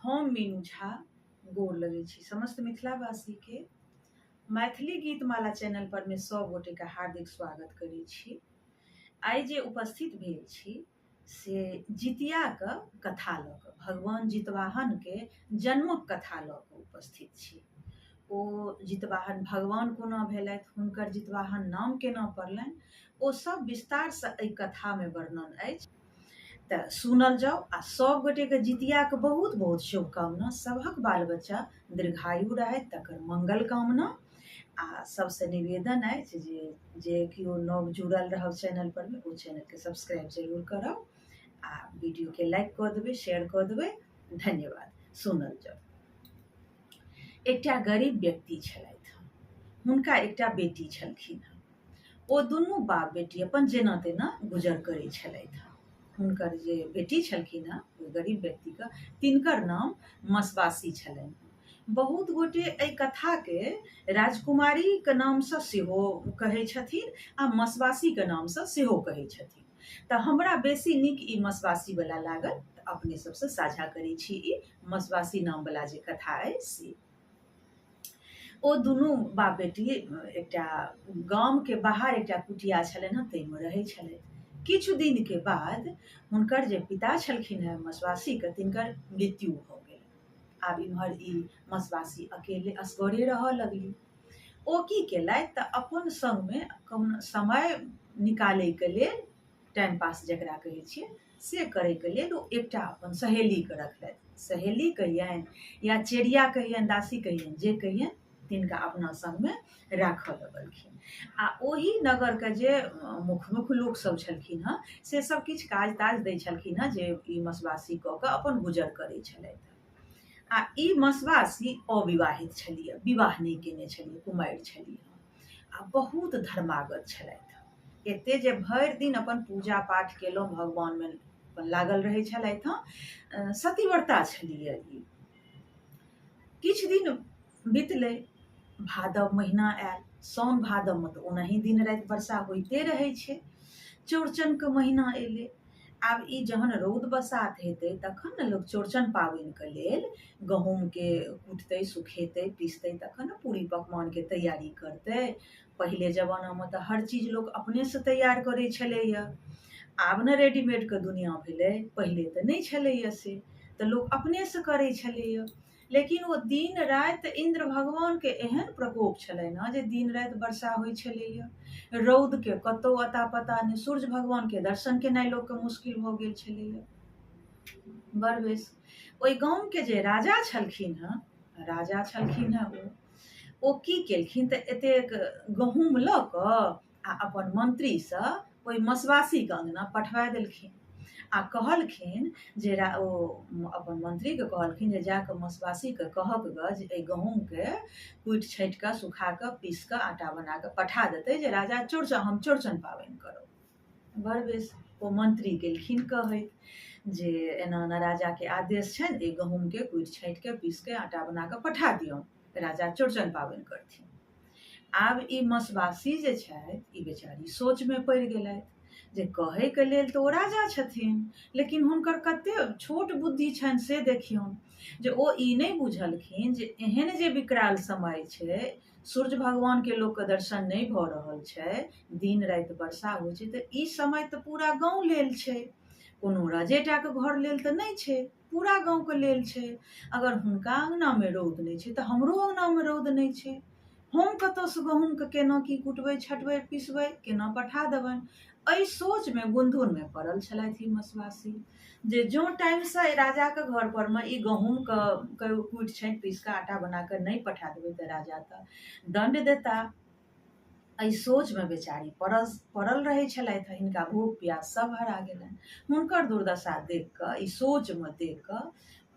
हम मीनू झा गोर लगै छी समस्त मिथिलावासीके। मैथिली गीतमाला चैनल पर में सब गोटे के हार्दिक स्वागत करै छी। आइ जे उपस्थित भेल छी से जितियाके कथा लऽ कऽ, भगवान जितवाहनके जन्मक कथा लऽ कऽ उपस्थित छी। ओ जितवाहन भगवान कोना भेलथि, हुनकर जितवाहन नाम केना पड़लनि, ओ सब विस्तारसँ एहि कथामे वर्णन अछि। तऽ सुनल जाउ आ सब गोटेके जितियाके बहुत बहुत शुभकामना। सभक बाल बच्चा दीर्घायु रहथि तकर मंगल कामना। आ सबसँ निवेदन अछि जे जे केओ नव जुड़ल रहब चैनल पर मे, ओ चैनलके सब्सक्राइब जरूर करब आ वीडियोके लाइक कऽ देबै, शेयर कऽ देबै। धन्यवाद। सुनल जाउ। एकटा गरीब व्यक्ति छलथि, हुनका एकटा बेटी छलखिन हँ। ओ दुनू बाप बेटी अपन जेना तेना गुजर करै छलथि हँ। हुनकर जे बेटी छलखिन हँ ओहि गरीब व्यक्तिके, तिनकर नाम मसवासी छलनि। बहुत गोटे एहि कथाके राजकुमारीके नामसँ सेहो कहै छथिन आ मसवासीके नामसँ सेहो कहै छथिन। तऽ हमरा बेसी नीक ई मसवासीवला लागल, तऽ अपने सबसँ साझा करै छी ई मसवासी नामवला जे कथा अइ से। ओ दुनू बाप बेटी एकटा गामके बाहर एकटा कुटिया छलनि हँ, ताहिमे रहै छलथि। किछु दिनके बाद हुनकर जे पिता छलखिन हेँ मसवासीके, तिनकर मृत्यु भऽ गेल। आब इम्हर ई मसवासी अकेले असगरे रहऽ लगली। ओ की केलथि तऽ अपन सङ्गमे कहुना समय निकालैके लेल, टाइम पास जकरा कहै छियै से करैके लेल, ओ एकटा अपन सहेलीके रखलथि। सहेली कहियनि या चेरिया कहियनि, दासी कहियनि, जे कहियनि, तिनका अपना सङ्गमे राखऽ लगलखिन। आ ओहि नगरके जे मुख्य मुख्य लोकसभ छलखिन हँ से सब किछु काज ताज दै छलखिन हँ, जे ई मसवासी कऽ कऽ अपन गुजर करै छलथि। आ ई मसवासी अविवाहित छलियै, विवाह नहि केने छलियै, कुमारि छलियै आ बहुत धर्मागत छलथि। एते जे भरि दिन अपन पूजा पाठ केलहुँ, भगवानमे अपन लागल रहै छलथि हँ, सतीव्रता छलियै ई। किछु दिन बितलै, भादव महीना आयल। साउन भादवमे तऽ ओनाही दिन राति वर्षा होइते रहै छै। चौड़चनके महीना एलै। आब ई जहन रौद बसात हेतै तखन ने लोक चौड़चन पाबनिके लेल गहूँमके कुटतै, सुखेतै, पिसतै, तखन ने पूरी पकवानके तैयारी करतै। पहिले जमानामे तऽ हर चीज लोक अपनेसँ तैयार करै छलैए, आब ने रेडीमेडके दुनिआँ भेलै, पहिले तऽ नहि छलैए से, तऽ लोक अपनेसँ करै छलैए। लेकिन ओ दिन राति इन्द्र भगवानके एहन प्रकोप छलनि हँ जे दिन राति वर्षा होइ छलैए, रौदके कतहु अता पता नहि, सूर्य भगवानके दर्शन केनाइ लोकके मुश्किल भऽ गेल छलैए। बड़ बेस ओहि गामके जे राजा छलखिन हँ, राजा छलखिन हँ, ओ की केलखिन तऽ एतेक गहूँम लऽ कऽ आ अपन मंत्रीसँ ओहि मसवासीके अङ्गना पठवा देलखिन आ कहलखिन जे ओ अपन मंत्रीके कहलखिन जे जा कऽ मसवासीके कहक गऽ जे एहि गहूँमके कुटि छाँटि कऽ सुखा कऽ पीस कऽ आटा बना कऽ पठा देतै जे राजा चौड़चन, हम चौड़चन पाबनि करब। बड़ बेस ओ मंत्री गेलखिन कहैत जे एना एना राजाके आदेश छनि, एहि गहूँमके कुटि छाँटि कऽ पीस कऽ आटा बना कऽ पठा दियौन, राजा चौड़चन पाबनि करथिन। आब ई मसवासी जे छथि ई बेचारी सोचमे पड़ि गेलथि जे कहैके लेल तऽ ओ राजा छथिन, लेकिन हुनकर कते छोट बुद्धि छनि से देखियौन जे ओ ई नहि बुझलखिन जे एहन जे विकराल समय छै, सूर्य भगवानके लोकके दर्शन नहि भऽ रहल छै, दिन राति वर्षा होइ छै, तऽ ई समय तऽ पूरा गाँव लेल छै, कोनो राजेटाके घर लेल तऽ नहि छै, पूरा गाँवके लेल छै। अगर हुनका अङ्गनामे रौद नहि छै तऽ हमरो अङ्गनामे रौद नहि छै, हम कतऽसँ गहूँमके केना की कुटबै, छटबै, पिसबै, केना पठा देबनि। एहि सोचमे गुंधुनमे पड़ल छलथि ई मसवासी जे जँ टाइमसँ राजाके घर परमे ई गहूँमके कुटि छाँटि पीस कऽ आटा बना कऽ नहि पठा देबै तऽ राजा तऽ दण्ड देता। एहि सोचमे बेचारी पड़ल पड़ल रहै छलथि। हिनका भूख प्यास सब हरा गेलनि। हुनकर दुर्दशा देख कऽ, ई सोचमे देख कऽ,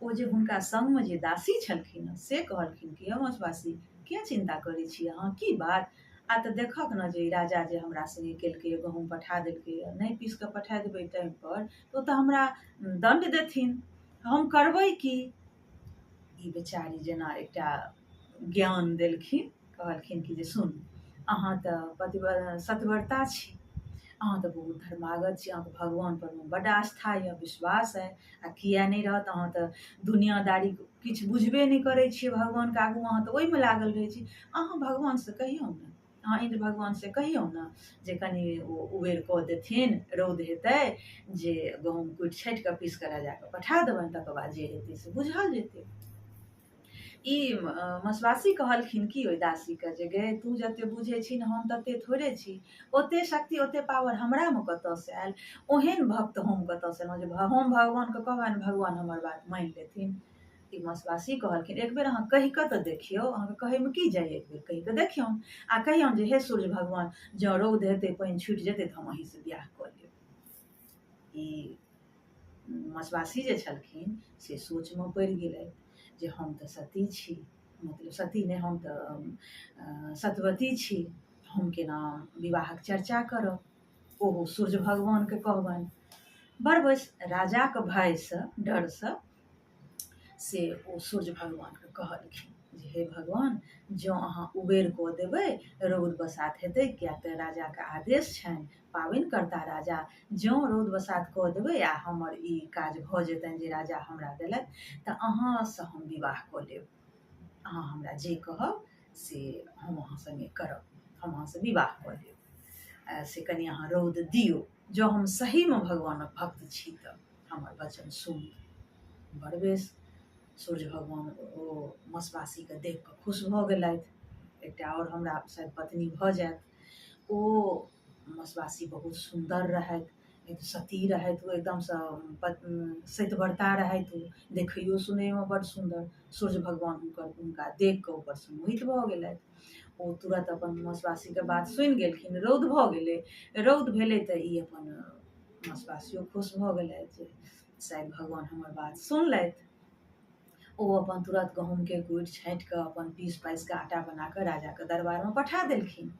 ओ जे हुनका सङ्गमे जे दासी छलखिन हँ से कहलखिन कि यौ मसवासी, किया चिन्ता करै छी अहाँ, की बात? आ तऽ देखक ने जे ई राजा जे हमरा सङ्गे केलकै, गहूँम पठा देलकै, नहि पीस कऽ पठा देबै टाइमपर तऽ ओ तऽ हमरा दण्ड देथिन, हम करबै की? ई बेचारी जेना एकटा ज्ञान देलखिन, कहलखिन कि जे सुन, अहाँ तऽ पतिव्रता सतव्रता छी, अहाँ तऽ बहुत धर्मागत छी, अहाँके भगवान पर मे बड्ड आस्था यऽ, विश्वास अइ। आ किए नहि रहत, अहाँ तऽ दुनियादारी किछु बुझबे नहि करै छियै, भगवानके आगू अहाँ तऽ ओहिमे लागल रहै छी। अहाँ भगवानसँ कहियौ ने, अहाँ इन्द्र भगवानसँ कहियौ ने जे कनि ओ उबेर कऽ देथिन, रौद हेतै जे गहूँम कुटि छाँटि कऽ पीस कऽ राजाके पठा देबनि, तकर बाद जे हेतै से बुझल जेतै। ई मसवासी कहलखिन कि ओहि दासीके जे गे तू जते बुझै छी ने हम तते थोड़े छी, ओते शक्ति ओते पावर हमरामे कतऽसँ आयल, ओहन भक्त हम कतऽसँ एलहुँ जे हम भगवानके कहबनि भगवान हमर बात मानि लेथिन। ई मसवासी कहलखिन एक बेर अहाँ कहि कऽ तऽ देखियौ, अहाँके कहैमे की जाइए, एक बेर कहि कऽ देखियौ आ कहियौन जे हे सूर्य भगवान जँ रौद हेतै पानि छुटि जेतै तऽ हम अहीँसँ बियाह कऽ लेब। ई मसवासी जे छलखिन से सोचमे पड़ि गेलथि जे हम तऽ सती छी, मतलब सती नहि, हम तऽ सतवती छी, हम केना विवाहक चर्चा करब, ओहो सूर्य भगवानके कहबनि। बड़ बेस राजाके भयसँ डरसँ से ओ सूर्य भगवानके कहलखिन जे हे भगवान जँ अहाँ उबेर कऽ देबै, रौद बसात हेतै, किएक तऽ राजाके आदेश छनि, पाबनि करता राजा, जँ रौद बसात कऽ देबै आ हमर ई काज भऽ जेतनि जे राजा हमरा देलथि तऽ अहाँसँ हम विवाह कऽ लेब, अहाँ हमरा जे कहब से हम अहाँ सङ्गे करब, हम अहाँसँ विवाह कऽ लेब, से कनि अहाँ रौद दियौ, जँ हम सहीमे भगवानक भक्त छी तऽ हमर वचन सुनू। बड़ बेस सूर्य भगवान ओ मसवासीके देख कऽ खुश भऽ गेलथि, एकटा आओर हमरा शायद पत्नी भऽ जायत। ओ मसवासी बहुत सुन्दर रहथि, एक सती रहथि, ओ एकदमसँ सतिव्रता रहथि, ओ देखैयो सुनैयोमे बड्ड सुन्दर। सूर्य भगवान हुनका देख कऽ ऊपरसँ मोहित भऽ गेलथि। ओ तुरत अपन मसवासीके बात सुनि गेलखिन। रौद भऽ गेलै, रौद भेलै तऽ ई अपन मसवासियो खुश भऽ गेलथि जे शायद भगवान हमर बात सुनलथि। ओ अपन तुरत गहूँमके कुटि छाँटि कऽ अपन पीस पासि कऽ आटा बना कऽ राजाके दरबारमे पठा देलखिन।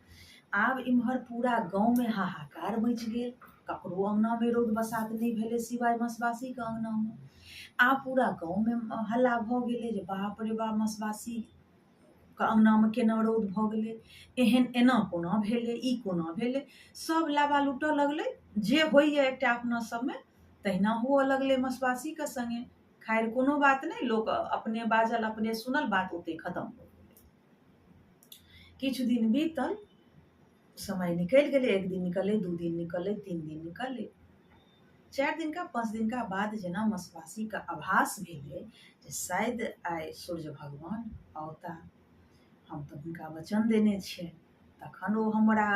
आब इम्हर पूरा गाँवमे हाहाकार मचि गेल, ककरो अङ्गनामे रौद बसात नहि भेलै सिवाय मसवासीके अङ्गनामे। आब पूरा गाँवमे हल्ला भऽ गेलै जे बाप रे बाप, मसवासी के अङ्गनामे केना रौद भऽ गेलै, एहन एना कोना भेलै, ई कोना भेलै, सब लाबा लूटऽ लगलै। जे होइए एकटा अपना सबमे तहिना हुअ लगलै मसवासीके सङ्गे। खैर कोनो बात नहि, लोक अपने बाजल अपने सुनल, बात ओतहि खतम भऽ गेलै। किछु दिन बीतल, समय निकलि गेलै, एक दिन निकललै, 2 दिन निकललै, 3 दिन निकललै, 4 दिनका 5 दिनका बाद जेना मसवासीके आभास भेलै जे शायद आइ सूर्य भगवान औता, हम तऽ हुनका वचन देने छियनि, तखन ओ हमरा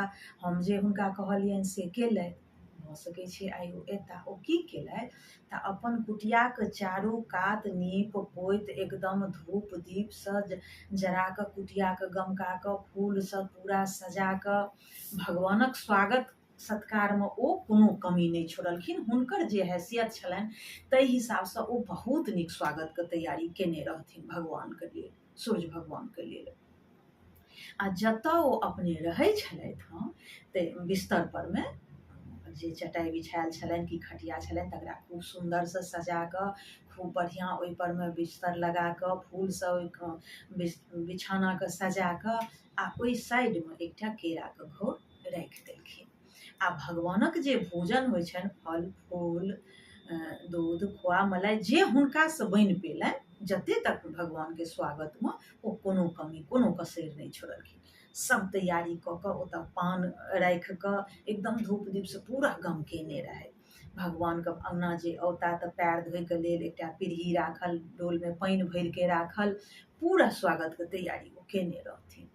हम जे हुनका कहलियनि से केलथि, भऽ सकै छै आइ ओ एता। ओ की केलथि तऽ अपन कुटियाके चारू कात नीप पोति एकदम धूप दीपसँ जरा कऽ कुटियाके गमका कऽ फूलसँ पूरा सजा कऽ भगवानक स्वागत सत्कारमे ओ कोनो कमी नहि छोड़लखिन। हुनकर जे हैसियत छलनि ताहि हिसाबसँ ओ बहुत नीक स्वागतके तैयारी केने रहथिन भगवानके लेल, सूर्य भगवानके लेल। आ जतऽ ओ अपने रहै छलथि हँ तऽ बिस्तर परमे जे चटाइ बिछायल छलनि कि खटिया छलनि तकरा खूब सुन्दरसँ सजा कऽ खूब बढ़िआँ ओहि परमे बिस्तर लगा कऽ फूलसँ ओहि बिछौनाके सजा कऽ आ ओहि साइडमे एकटा केराके घौर राखि देलखिन। आ भगवानक जे भोजन होइ छनि, फल फूल दूध खोआ मलाई जे हुनकासँ बनि पेलनि, जते तक भगवानके स्वागतमे ओ कोनो कमी कोनो कसरि नहि छोड़लखिन। सब तैयारी कऽ कऽ ओतऽ पान राखि कऽ एकदम धूप दीपसँ पूरा गमकेने रहै। भगवानके अङ्गना जे औता तऽ पैर धोइके लेल एकटा पीढ़ी राखल, डोलमे पानि भरिके राखल, पूरा स्वागतके तैयारी ओ केने रहथिन।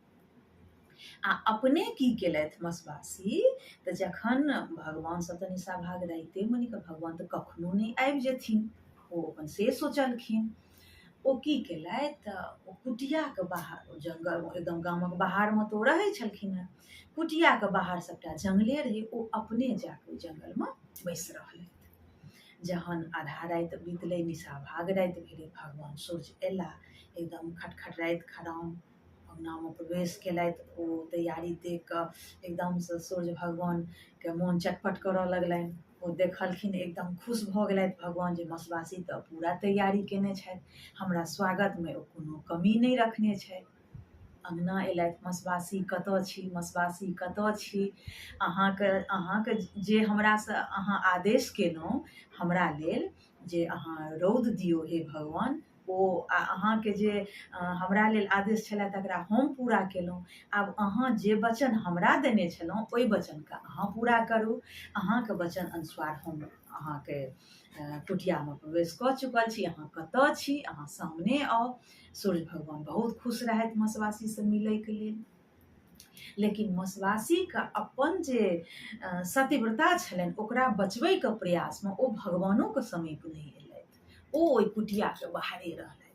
आ अपने की केलथि मसवासी तऽ जखन भगवान सब तऽ निशाभाग रातिएमे निकल, भगवान तऽ कखनो नहि आबि जेथिन, ओ अपन से सोचलखिन। ओ की केलथि तऽ ओ कुटियाके बाहर जङ्गल एकदम गामक बाहरमे तऽ ओ रहै छलखिन हेँ, कुटियाके बाहर सबटा जङ्गले रहै, ओ अपने जाकऽ ओहि जङ्गलमे बैस रहलथि। जहन आधा राति बीतलै, निशाभाग राति भेलै, भगवान सूर्य अयला, एकदम खटखटाइत खराम अङ्गनामे प्रवेश केलथि। ओ तैयारी देख कऽ एकदमसँ सूर्य भगवानके मोन चटपट करऽ लगलनि। ओ देखलखिन एकदम खुश भऽ गेलथि भगवान जे मसवासी तऽ पूरा तैयारी केने छथि, हमरा स्वागतमे ओ कोनो कमी नहि रखने छथि। अङ्गना अयलथि, मसवासी कतऽ छी, मसवासी कतऽ छी, अहाँके अहाँके जे हमरासँ अहाँ आदेश केलहुँ हमरा लेल जे अहाँ रौद दियौ हे भगवान, ओ आ अहाँके जे हमरा लेल आदेश छलए तकरा हम पूरा केलहुँ। आब अहाँ जे वचन हमरा देने छलहुँ ओहि वचनके अहाँ पूरा करू। अहाँके वचन अनुसार हम अहाँके कुटियामे प्रवेश कऽ चुकल छी, अहाँ कतऽ छी, अहाँ सामने आउ। सूर्य भगवान बहुत खुश रहथि मसवासीसँ मिलैके लेल, लेकिन मसवासीके अपन जे सतीव्रता छलनि ओकरा बचबैके प्रयासमे ओ भगवानोके समीप नहि एलथि, ओ ओहि कुटियाके बाहरे रहलथि।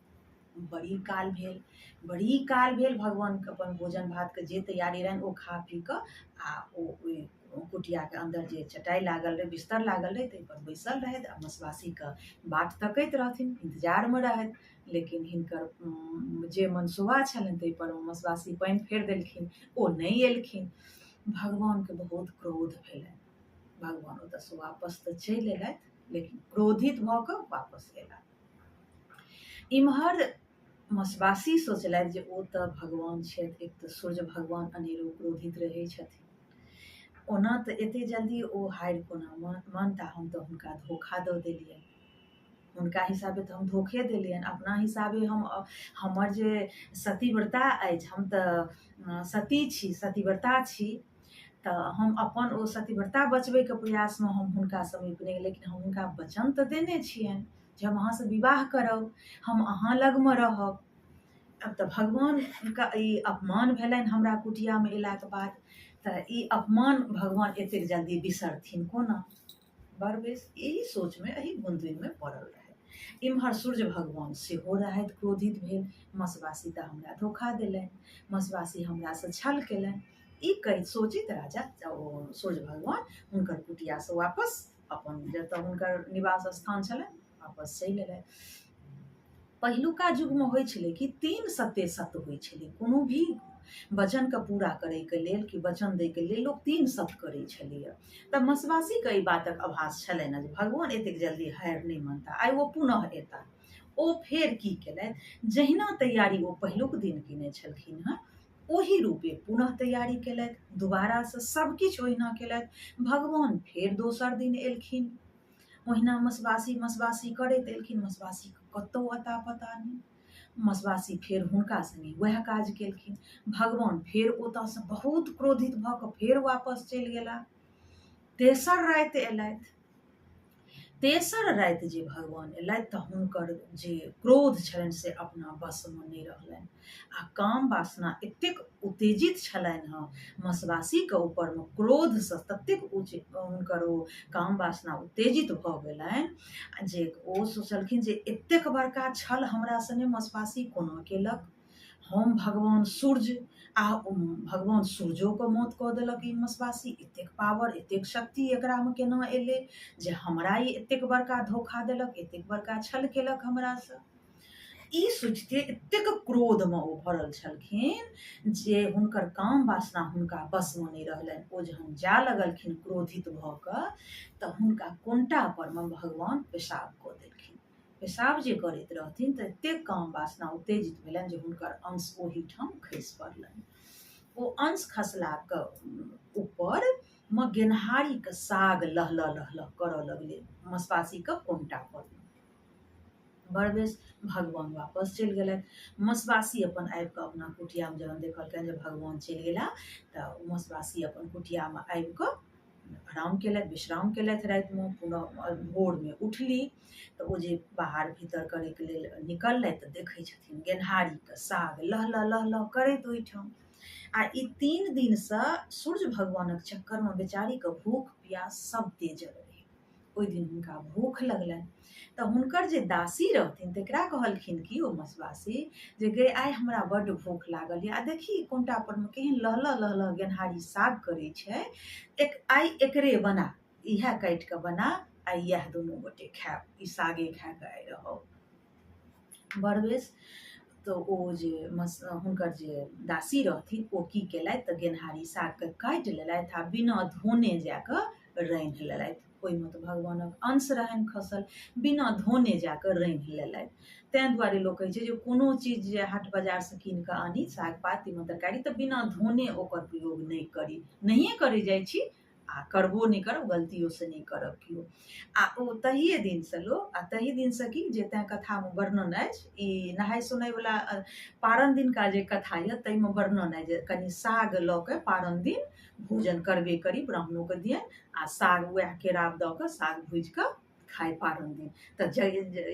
बड़ी काल भेल, बड़ी काल भेल, भगवानके अपन भोजन भातके जे तैयारी रहनि ओ खा पी कऽ आ ओ ओहि कुटियाके अन्दर जे चटाइ लागल रहै, बिस्तर लागल रहै, ताहिपर बैसल रहथि आ मसवासीके बाट तकैत रहथिन, इन्तजारमे रहथि। लेकिन हिनकर जे मनसुबा छलनि ताहिपर ओ मसवासी पानि फेर देलखिन, ओ नहि एलखिन। भगवानके बहुत क्रोध भेलनि। भगवान ओतऽसँ वापस तऽ चलि एलथि, लेकिन क्रोधित भऽ कऽ वापस एला। इम्हर मसवासी सोचलथि जे ओ तऽ भगवान छथि, एक तऽ सूर्य भगवान अनेरो क्रोधित रहै छथिन, ओना तऽ एते जल्दी ओ हारि कोना मानता, हम तऽ हुनका धोखा दऽ देलियनि, हुनका हिसाबे तऽ हम धोखे देलियनि, अपना हिसाबे हम हमर जे सतीव्रता अछि, हम तऽ सती छी, सतीव्रता छी, तऽ हम अपन ओ सतीव्रता बचबैके प्रयासमे हम हुनका समीप नहि, लेकिन हम हुनका वचन तऽ देने छियनि जे हम अहाँसँ विवाह करब, हम अहाँ लगमे रहब। आब तऽ भगवानके ई अपमान भेलनि हमरा कुटियामे अयलाके बाद, तऽ ई अपमान भगवान एतेक जल्दी बिसरथिन कोना। बड़ बेस एहि सोचमे एहि गुनधुनमे पड़ल रहथि। इम्हर सूर्य भगवान सेहो रहथि क्रोधित भेल, मसवासी तऽ हमरा धोखा देलनि, मसवासी हमरासँ छल केलनि। ई कहि सोचैत राजा ओ सूर्य भगवान हुनकर कुटियासँ वापस अपन जतऽ हुनकर निवास स्थान छलनि वापस चलि एलथि। पहिलुका युगमे होइ छलै कि तीन सत्य सत्य होइ छलै, कोनो भी वचनके पूरा करैके लेल कि वचन दैके लेल लोक तीन सत्य करै छलैए। तऽ मसवासीके एहि बातक आभास छलनि जे भगवान एतेक जल्दी हारि नहि मानता, आइ ओ पुनः एता। ओ फेर की केलथि, जहिना तैयारी ओ पहिलुक दिन केने छलखिन हँ ओही रूपे पुनः तैयारी केलथि, दोबारासँ सबकिछु ओहिना केलथि। भगवान फेर दोसर दिन एलखिन, ओहिना मसवासी मसवासी करैत एलखिन, मसवासीके कतहु अता पता नहि। मसवासी फेर हुनका सङ्गे वएह काज केलखिन। भगवान फेर ओतऽसँ बहुत क्रोधित भऽ कऽ फेर वापस चलि गेला। तेसर राति एलथि, तेसर राति जे भगवान एलथि तऽ हुनकर जे क्रोध छलनि से अपना वशमे नहि रहलनि आ काम वासना एतेक उत्तेजित छलनि हँ मसवासीके ऊपरमे, क्रोधसँ ततेक उच्च हुनकर ओ काम वासना उत्तेजित भऽ गेलनि जे ओ सोचलखिन जे एतेक बड़का छल हमरा सङ्गे मसवासी कोना केलक, हम भगवान सूर्य आ भगवान सूर्योके मौत कऽ देलक ई मसवासी, एतेक पावर एतेक शक्ति एकरामे केना एलै जे हमरा ई एतेक बड़का धोखा देलक, एतेक बड़का छल केलक हमरासँ। ई सोचिते एतेक क्रोधमे ओ भरल छलखिन जे हुनकर काम वासना हुनका वशमे नहि रहलनि। ओ जहन जाय लगलखिन क्रोधित भऽ कऽ तऽ हुनका कोन्टा परमे भगवान पेशाब कऽ देलखिन। पेशाब जे करैत रहथिन तऽ एतेक काम वासना उत्तेजित भेलनि जे हुनकर अंश ओहिठाम खसि पड़लनि। ओ अंश खसलाके ऊपर मे गेनहारीके साग लहलह लहलह करऽ लगलै मसवासीके कोन्टा पर। बड़ बेस भगवान वापस चलि गेलथि। मसवासी अपन आबि कऽ अपना कुटियामे जहन देखलकनि जे भगवान चलि गेला तऽ मसवासी अपन कुटियामे आबि कऽ आराम केलथि, विश्राम केलथि। रातिमे पुनः भोरमे उठली तऽ ओ जे बाहर भीतर करैके लेल निकललथि तऽ देखै छथिन गेनहारीके साग लहलह लहलह करैत ओहिठाम। आ ई 3 दिनसँ सूर्य भगवानक चक्करमे बेचारीके भूख प्यास सब तेजल रहै। ओहि दिन हुनका भूख लगलनि तऽ हुनकर जे दासी रहथिन तकरा कहलखिन कि ओ मसवासी जे गे आइ हमरा बड्ड भूख लागल यऽ आ देखी कोन्टा परमे केहन लहलह लहलह गेनहारी साग करै छै, एक आइ एकरे बना, इएह काटि कऽ बना, आइ इएह दुनू गोटे खायब, ई सागे खा कऽ आइ रहब। बड़ बेस तऽ ओ जे हुनकर जे दासी रहथिन ओ की केलथि तऽ गेनहारी सागके काटि लेलथि आ बिना धोने जाकऽ रान्हि लेलथि। ओहिमे तऽ भगवानक अंश रहनि खसल, बिना धोने जाकऽ रान्हि लेलथि। ताहि दुआरे लोक कहै छै जे कोनो चीज जे हाट बाजारसँ कीन कऽ आनी साग पात तीमन तरकारी तऽ बिना धोने ओकर प्रयोग नहि करी, नहिए करै जाइ छी आ करबो नहि करब, गलतियोसँ नहि करब केओ। आ ओ तहिए दिनसँ लोक, आ तही दिनसँ की जे तैँ कथामे वर्णन अछि, ई नहाय सोनायवला पारन दिनका जे कथा यऽ ताहिमे वर्णन अछि जे कनि साग लऽ कऽ पारन दिन भोजन करबे करी, ब्राह्मणोके दियनि, आ साग वएह केराव दऽ कऽ साग भुजि कऽ खाय पारन दिन। तऽ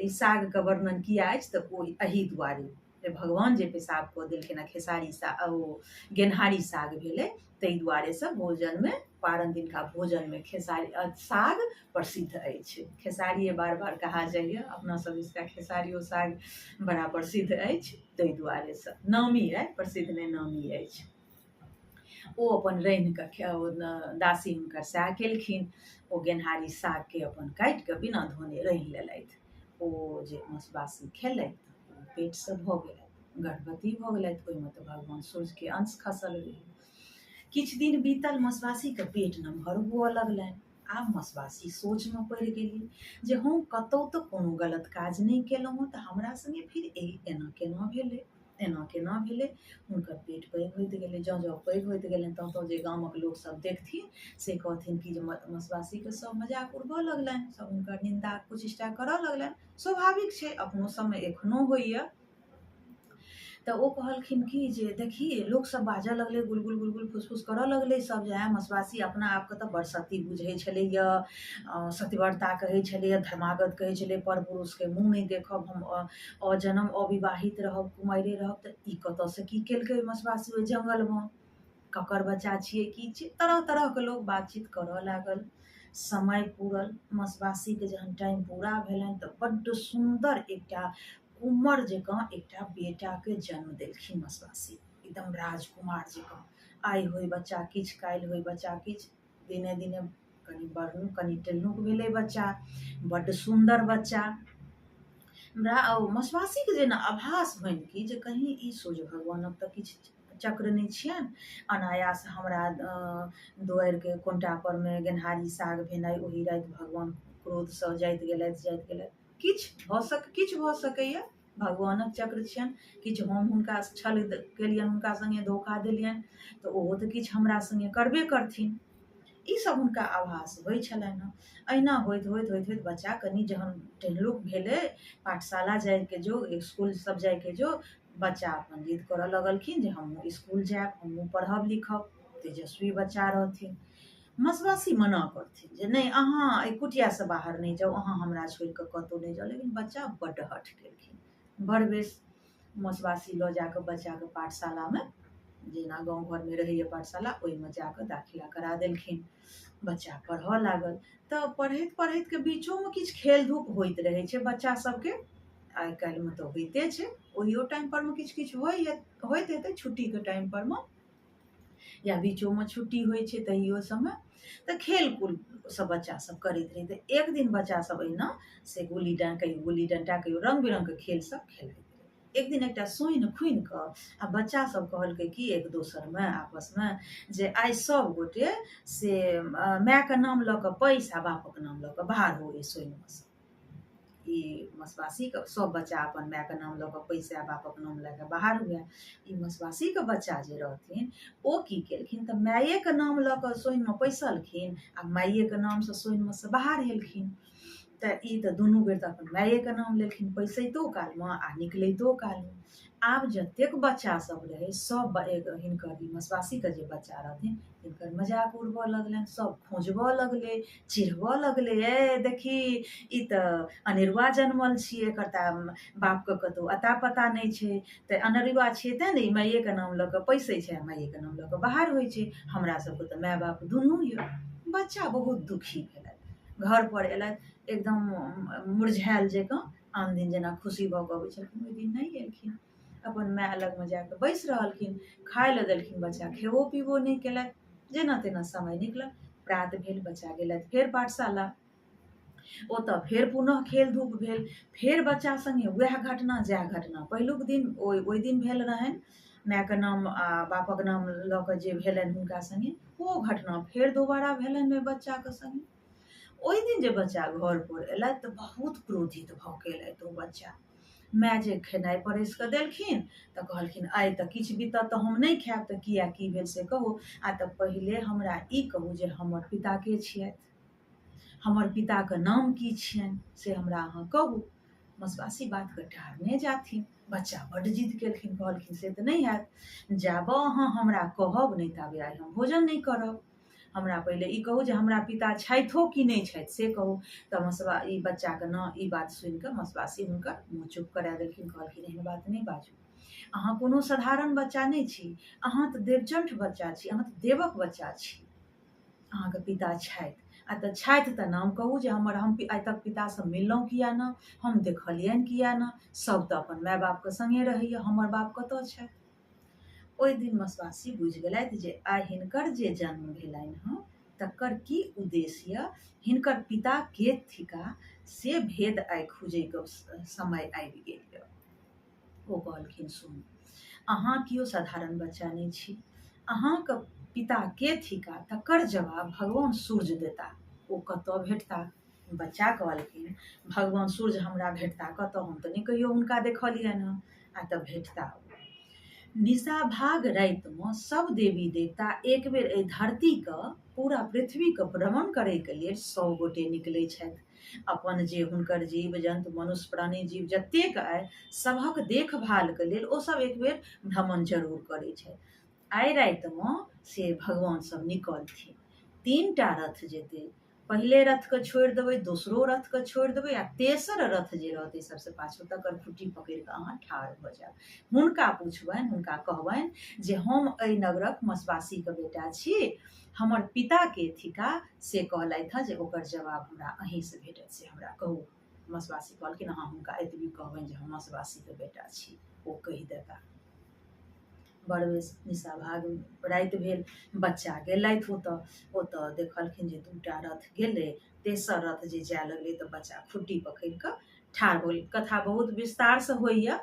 ई सागके वर्णन किया अछि तऽ ओ एहि दुआरे जे भगवान जे पेशाब कऽ देलखिन आ खेसारी साग ओ गेनहारी साग भेलै, ताहि दुआरेसँ भोजनमे पारन दिनका भोजनमे खेसारी साग प्रसिद्ध अछि। खेसारिए बार बार कहा जाइए, अपना सब दिसका खेसारियो साग बड़ा प्रसिद्ध अछि, ताहि दुआरेसँ नामी अइ, प्रसिद्ध नहि नामी अछि। ओ अपन रान्हि कऽ दासी हुनकर सएह केलखिन, ओ गेनहारी सागके अपन काटि कऽ बिना धोने रान्हि लेलथि। ओ जे मसबासी खेलथि पेटसँ भऽ गेलथि, गर्भवती भऽ गेलथि, ओहिमे तऽ भगवान सूर्यके अंश खसल रहै। किछु दिन बीतल, मसबासीके पेट नमहर हुअ लगलनि। आब मसबासी सोचमे पड़ि गेली जे हम कतहु तऽ कोनो गलत काज नहि केलहुँ हँ, तऽ हमरा सङ्गे फेर एना केना भेलै, एना केना भेलै। हुनकर पेट पैघ होइत गेलै, जँ जँ पैघ होइत गेलनि तँ तँ जे गामक लोकसभ देखथिन से कहथिन कि जे मसबासीके सभ मजाक उड़बऽ लगलनि, सभ हुनकर निन्दा कुचेष्टा करऽ लगलनि। स्वाभाविक छै, अपनो सबमे एखनो होइए। तऽ ओ कहलखिन कि जे देखी लोकसभ बाजऽ लगलै, गुलगुल गुलगुल फुसफुस करऽ लगलै सब जे आँय मसबासी अपना आपके तऽ बड़ सती बुझै छलैए, सतीव्रता कहै छलैए, धर्मागत कहै छलै, पर पुरुषके मुँह नहि देखब, हम अजन्म अविवाहित रहब, कुमारिए रहब, तऽ ई कतऽसँ की केलकै मसबासी ओहि जङ्गलमे, ककर बच्चा छियै की छियै, तरह तरहके लोक बातचीत करऽ लागल। समय पूरल, मसबासीके जहन टाइम पूरा भेलनि तऽ बड्ड सुन्दर एकटा कुमर जकाँ एकटा बेटाके जन्म देलखिन मसबासी, एकदम राजकुमार जकाँ। आइ होय बच्चा किछु, काल्हि होय बच्चा किछु, दिने दिने कनि बढ़लहुँ कनि टेल्हुक भेलै बच्चा, बड्ड सुन्दर बच्चा। हमरा ओ मसबासीके जेना आभास होइन कि जे कहीं ई सूर्य भगवानक तऽ किछु चक्र नहि छियनि, अनायास हमरा दुआरिके कोनटा परमे गेनहारी साग भेनाइ, ओहि राति भगवान क्रोधसँ जाइत गेलथि जाइत गेलथि, किछु भऽ सकैए, भगवानक चक्र छियनि, किछु हम हुनका छल केलियनि, हुनका सङ्गे धोखा देलियनि तऽ ओहो तऽ किछु हमरा सङ्गे करबे करथिन। ई सब हुनका आभास होइ छलनि हँ। अहिना होइत होइत होइत होइत बच्चा कनि जहन टेहलुक भेलै, पाठशाला जाइके जो, इसकुल सब जाइके जो, बच्चा अपन जिद करऽ लगलखिन जे हमहूँ इसकुल जायब, हमहूँ पढ़ब लिखब। तेजस्वी बच्चा रहथिन। मसबासी मना करथिन जे नहि अहाँ एहि कुटियासँ बाहर नहि जाउ, अहाँ हमरा छोड़ि कऽ कतहु नहि जाउ, लेकिन बच्चा बड्ड हठ केलखिन। बड़ बेस मसबासी लऽ जाकऽ बच्चाके पाठशालामे, जेना गाँव घरमे रहैए पाठशाला, ओहिमे जाकऽ दाखिला करा देलखिन। बच्चा पढ़ऽ लागल तऽ पढ़ैत पढ़ैतके बीचोमे किछु खेल धूप होइत रहै छै बच्चा सबके, आइ काल्हिमे तऽ होइते छै, ओहियो टाइम परमे किछु किछु होइत हेतै छुट्टीके टाइम परमे या बीचोमे छुट्टी होइ छै तहियो समय तऽ खेल कूद सब बच्चा सब करैत रहै। तऽ एक दिन बच्चा सब अहिना से गुल्ली डंटा, कहियो गुल्ली डंटा, कहियो रङ्ग बिरङ्गके खेल सब खेलाइत रहै। एक दिन एकटा सोनि खुनि कऽ आ बच्चा सब कहलकै कि एक दोसरमे आपसमे जे आइ सब गोटे से मायके नाम लऽ कऽ पैस आ बापक नाम लऽ कऽ बाहर हो एहि सोनिमे सँ। ई मसबासीके सब बच्चा अपन मायके नाम लऽ कऽ पैसा बापक नाम लऽ कऽ बाहर हुए। ई मसबासीके बच्चा जे रहथिन ओ की केलखिन तऽ मायेके नाम लऽ कऽ सोनिमे पैसलखिन आ मायेके नामसँ सोनिमे सँ बाहर हेलखिन। तऽ ई तऽ दुनू बेर तऽ अपन मायेके नाम लेलखिन, पैसैतो कालमे आ निकलैतो कालमे। आब जतेक बच्चा सब रहै सब हिनकर ई मसबासीके जे बच्चा रहथिन हिनकर मजाक उड़बऽ लगलनि, सब खोजबऽ लगलै, चिढ़बऽ लगलै, ए देखी ई तऽ अनेरुआ जनमल छियै, एकर तऽ बापके कतहु अता पता नहि छै, तऽ अनेरुआ छियै तेँ ने ई माइएके नाम लऽ कऽ पैसै छै आ माइएके नाम लऽ कऽ बाहर होइ छै, हमरा सबके तऽ माय बाप दुनू यऽ। बच्चा बहुत दुखी भेलथि, घरपर एलथि एकदम मुरझायल जकाँ, आन दिन जेना खुशी भऽ कऽ अबै छलखिन ओहि दिन नहि एलखिन। अपन माय लगमे जाकऽ बैसि रहलखिन, खाय लए देलखिन, बच्चा खेबो पीबो नहि केलथि, जेना तेना समय निकलल। प्रात भेल, बच्चा गेलथि फेर पाठशाला, ओतऽ फेर पुनः खेल धूप भेल, फेर बच्चा सङ्गे वएह घटना जएह घटना पहिलुक दिन ओहि दिन भेल रहनि, मायके नाम आ बापक नाम लऽ कऽ जे भेलनि हुनका सङ्गे ओ घटना फेर दोबारा भेलनि ओहि बच्चाके सङ्गे। ओहि दिन जे बच्चा घर पर एलथि तऽ बहुत क्रोधित भऽ के एलथि। ओ बच्चा माय जे खेनाइ परसि कऽ देलखिन तऽ कहलखिन आइ तऽ किछु बीतत तऽ हम नहि खायब। तऽ किया की भेल से कहू। आ तऽ पहिले हमरा ई कहू जे हमर पिता के छियथि, हमर पिताके नाम की छियनि से हमरा अहाँ कहू। मसवासी बातके टारने जाथिन। बच्चा बड्ड जिद केलखिन, कहलखिन से तऽ नहि हैत, जाबऽ अहाँ हमरा कहब नहि ताबे आइ हम भोजन नहि करब। हमरा पहिले ई कहू जे हमरा पिता छथिओ कि नहि छथि से कहू। तऽ मसवा ई बच्चाके न ई बात सुनिकऽ मसवासी हुनकर मुँह चुप करा देलखिन, कहलखिन एहन बात नहि बाजू, अहाँ कोनो साधारण बच्चा नहि छी, अहाँ तऽ देवचंठ बच्चा छी, अहाँ तऽ देवक बच्चा छी, अहाँके पिता छथि। आ तऽ छथि तऽ नाम कहू जे हमर हम आइ तक पितासँ मिललहुँ किया ने, हम देखलियनि किया ने, सब तऽ अपन माय बापके सङ्गे रहैया, हमर बाप कतऽ छथि। ओहि दिन मसवासी बुझि गेलथि जे आइ हिनकर जे जन्म भेलनि हँ तकर की उद्देश्य यऽ, हिनकर पिता के थिका से भेद आइ खुजैके समय आबि गेल यऽ। ओ कहलखिन सुनू, अहाँ केओ साधारण बच्चा नहि छी, अहाँके पिता के थिका तकर जवाब भगवान सूर्य देता, ओ कतऽ भेटता। बच्चा कहलखिन भगवान सूर्य हमरा भेटता कतऽ, हम तऽ नहि कहियो हुनका देखलियनि हँ। आ तऽ भेटता निशाभाग रातिमे सब देवी देवता एक बेर एहि धरतीके पूरा पृथ्वीके भ्रमण करैके लेल 100 गोटे निकलै छथि। अपन जे हुनकर जीव जन्तु मनुष्य प्राणी जीव जतेक अइ सभक देखभालके लेल ओ सब एक बेर भ्रमण जरूर करै छथि। आइ रातिमे से भगवान सब निकलथिन, 3 टा रथ जेतै, पहिले रथके छोड़ि देबै, दोसरो रथके छोड़ि देबै आ तेसर रथ जे रहतै सबसँ पाछू तकर खुट्टी पकड़ि कऽ अहाँ ठाढ़ भऽ जायब। हुनका पुछबनि, हुनका कहबनि जे हम एहि नगरक मसवासीके बेटा छी, हमर पिता के थिका से कहलथि हँ जे ओकर जवाब हमरा अहीँसँ भेटत, से हमरा कहू। मसवासी कहलखिन अहाँ हुनका एतबी कहबनि जे हम मसवासीके बेटा छी, ओ कहि देता। बड़ निशाभाग राति भेल, बच्चा गेलथि ओतऽ, ओतऽ देखलखिन जे 2 टा रथ गेलै, तेसर रथ जे जाय लगलै तऽ बच्चा खुट्टी पकड़ि कऽ ठाढ़ भऽ गेल। कथा बहुत विस्तारसँ होइए,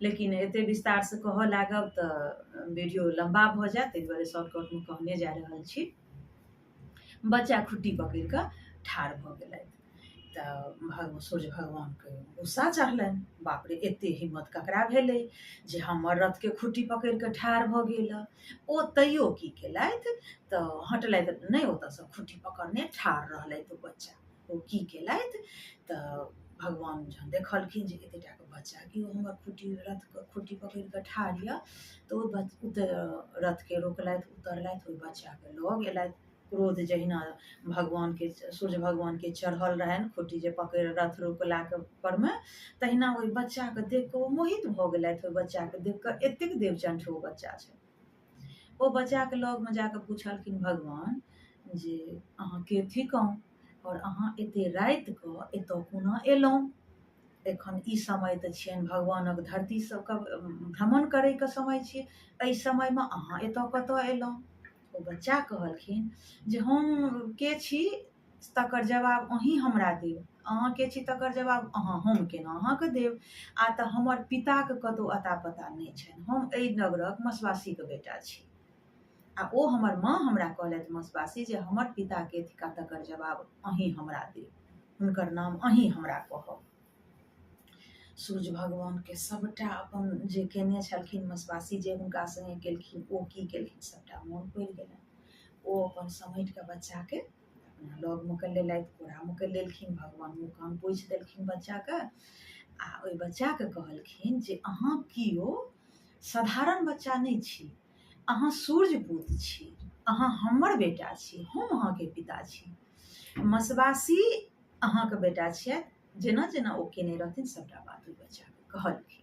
लेकिन एते विस्तारसँ कहऽ लागब तऽ वीडियो लम्बा भऽ जायत, ताहि दुआरे शॉर्टकटमे कहने जा रहल छी। बच्चा खुट्टी पकड़ि कऽ ठाढ़ भऽ गेलथि तऽ भगवान सूर्य भगवानके गुस्सा चढ़लनि, बाप रे एते हिम्मत ककरा भेलै जे हमर रथके खुट्टी पकड़ि कऽ ठाढ़ भऽ गेल। ओ तैयो की केलथि तऽ हटलथि नहि, ओतऽसँ खुट्टी पकड़ने ठाढ़ रहलथि ओ बच्चा। ओ की केलथि तऽ भगवान जहन देखलखिन जे एते टाके बच्चा कि ओ हमर खुट्टी रथके खुट्टी पकड़ि कऽ ठाढ़ यऽ तऽ ओ रथके रोकलथि, उतरलथि, ओहि बच्चाके लऽ गेलथि। क्रोध जहिना भगवान के सूर्य भगवान के चढ़ल रहनि खुट्टी जे पकड़ि रथ रोकलाके परमे, तहिना ओहि बच्चाके देख कऽ ओ मोहित भऽ गेलथि। ओहि बच्चाके देख कऽ एतेक देवचंठ ओ बच्चा छै। ओ बच्चाके लगमे जाकऽ पुछलखिन भगवान जे अहाँ के थिकहुँ आओर अहाँ एते रातिकऽ एतऽ कोना एलहुँ? एखन ई समय तऽ छियनि भगवानक धरती सबके भ्रमण करैके समय छियै, एहि समयमे अहाँ एतऽ कतऽ एलहुँ? ओ बच्चा कहलखिन जे हम के छी तकर जवाब अहीं हमरा देब, अहाँ के छी तकर जवाब अहाँ हम केना अहाँके देब? आ तऽ हमर पिताके कतहु अता पता नहि छनि, हम एहि नगरक मसवासीके बेटा छी आ ओ हमर माँ हमरा कहलथि मसवासी जे हमर पिताके थिका तकर जवाब अहीं हमरा देब, हुनकर नाम अहीं हमरा कहब। सूर्य भगवानके सबटा अपन जे केने छलखिन मसवासी जे हुनका सङ्गे केलखिन ओ की केलखिन सबटा मोन पड़ि गेलनि। ओ अपन समेट कऽ बच्चाके अपना लगमे कऽ लेलथि, कोरामे कऽ लेलखिन, भगवान मुँह कान पोछि देलखिन बच्चाके आ ओहि बच्चाके कहलखिन जे अहाँ केओ साधारण बच्चा नहि छी, अहाँ सूर्यपुत छी, अहाँ हमर बेटा छी, हम अहाँके पिता छी, मसवासी अहाँके बेटा छियथि। जेना जेना ओ केने रहथिन सबटा बात ओहि बच्चाके कहलखिन।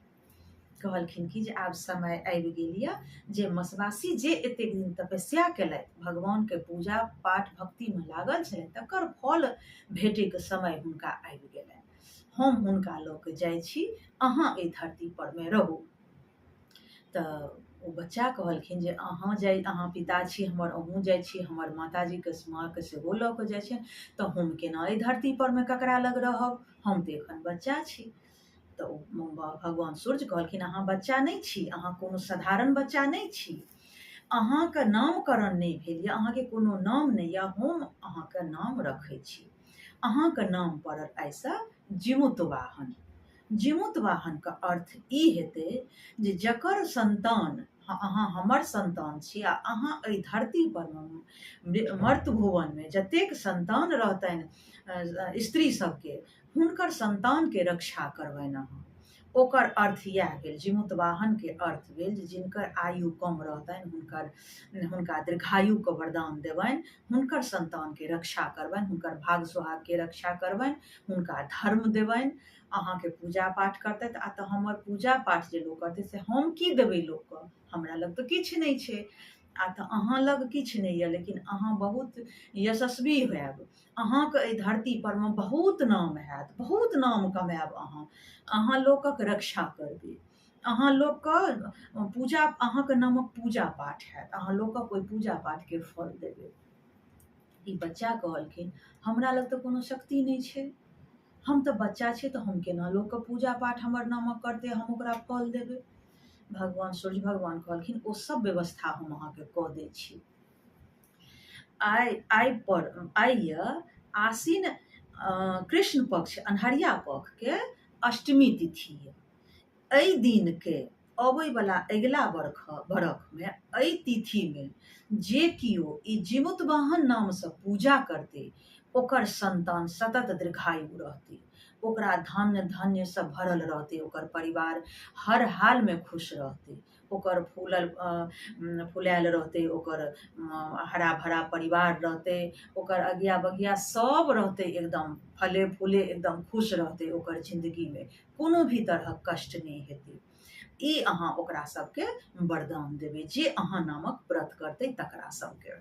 कहलखिन कि जे आब समय आबि गेल यऽ जे मसवासी जे एतेक दिन तपस्या केलथि, भगवानके पूजा पाठ भक्तिमे लागल छलथि, तकर फल भेटैके समय हुनका आबि गेलनि। हम हुनका लऽ कऽ जाइ छी, अहाँ एहि धरती परमे रहू। तऽ ओ बच्चा कहलखिन जे अहाँ जाइ, अहाँ पिता छी हमर, अहूँ जाइ छी, हमर माताजीके माँके सेहो लऽ कऽ जाइ छियनि, तऽ हम केना एहि धरती परमे ककरा लग रहब, हम तऽ एखन बच्चा छी। तऽ ओ भगवान सूर्य कहलखिन अहाँ बच्चा नहि छी, अहाँ कोनो साधारण बच्चा नहि छी, अहाँके नामकरण नहि भेल यऽ, अहाँके कोनो नाम नहि यऽ, हम अहाँके नाम रखै छी। अहाँके नाम पड़ल आइसँ जिमुतवाहन। जिमुतवाहनके अर्थ ई हेतै जे जकर संतान अहाँ हमर संतान छी आ अहाँ एहि धरती पर मर्त भुवनमे जतेक संतान रहतनि स्त्री सबके हुनकर संतानके रक्षा करबनि अहाँ। ओकर अर्थ इएह भेल, जिमुतवाहनके अर्थ भेल जे जिनकर आयु कम रहतनि हुनका दीर्घायुके वरदान देबनि, हुनकर संतानके रक्षा करबनि, हुनकर भाग सोहागके रक्षा करबनि, हुनका धर्म देबनि। अहाँके पूजा पाठ करतथि आ तऽ हमर पूजा पाठ जे लोक करतै से हम की देबै लोकके, हमरा लग तऽ किछु नहि छै। आ तऽ अहाँ लग किछु नहि यऽ, लेकिन अहाँ बहुत यशस्वी होयब, अहाँके एहि धरती परमे बहुत नाम हैत, बहुत नाम कमायब अहाँ, अहाँ लोकक रक्षा करबै, अहाँ लोकके पूजा, अहाँके नामक पूजा पाठ हैत, अहाँ लोकक ओहि पूजा पाठके फल देबै। ई बच्चा कहलखिन हमरा लग तऽ कोनो शक्ति नहि छै, हम तऽ बच्चा छियै, तऽ हम केना लोकके पूजा पाठ हमर नामक करतै, हम ओकरा फल देबै। भगवान सूर्य भगवान कहलखिन ओ सब व्यवस्था हम अहाँके कऽ दै छी। आइ आइ पर आइ यऽ आसिन कृष्ण पक्ष अन्हरिया पक्षके अष्टमी तिथि यऽ। एहि दिनके अबैवला अगिला बरखमे एहि तिथिमे जे केओ ई जिमुतवाहन नामसँ पूजा करतै ओकर संतान सतत दीर्घायु रहतै, ओकरा धन धान्यसँ भरल रहतै, ओकर परिवार हर हालमे खुश रहतै, ओकर फूलल फुलायल रहतै, ओकर हरा भरा परिवार रहतै, ओकर अगिया बगिया सब रहतै, एकदम फले फूले एकदम खुश रहतै, ओकर जिन्दगीमे कोनो भी तरहक कष्ट नहि हेतै। ई अहाँ ओकरा सबके वरदान देबै जे अहाँ नामक व्रत करतै तकरा सबके।